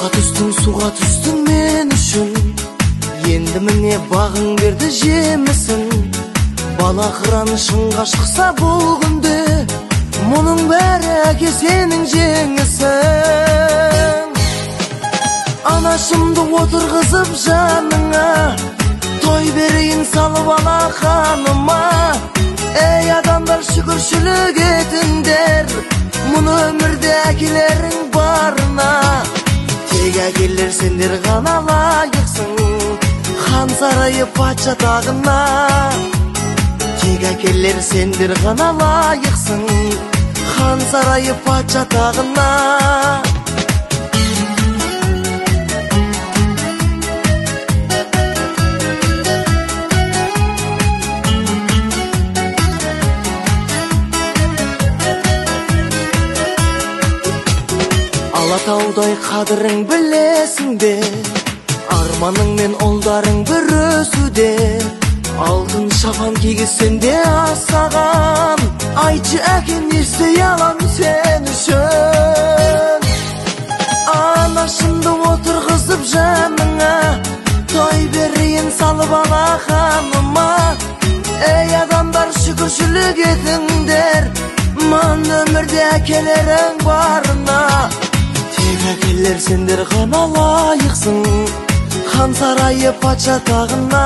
Отқа түстің, суға түстің мен үшін, енді міне бағың берді жемісін. Бала қыран шыңға шықса бұл күнде, мұның бәрі әке сенің жеңісің. Анашымды отырғызып жаныңа, той берейін салып алақаныма. Ей адамдар, шүкіршілік етіңдер, мұны өмірде әкелерің барына. Тек әкелер сендер ғана лайықсың хан сарайы патша тағына. Тек әкелер сендер ғана лайықсың хан сарайы патша тағына. Алатаудай қадірің білесің бе, арманың мен ұлдарың бір өсуде. Алтын шапан кигізсең де асаған, айтшы әке не істей алам сен үшін. Анашымды отырғызып жаныңа, той берейін салып алақаныма. Ей адамдар, шүкіршілік етіңдер, мын өмірде әкелерің барына. Тек әкелер сендер ғана лайықсың хан сарайы патша тағына.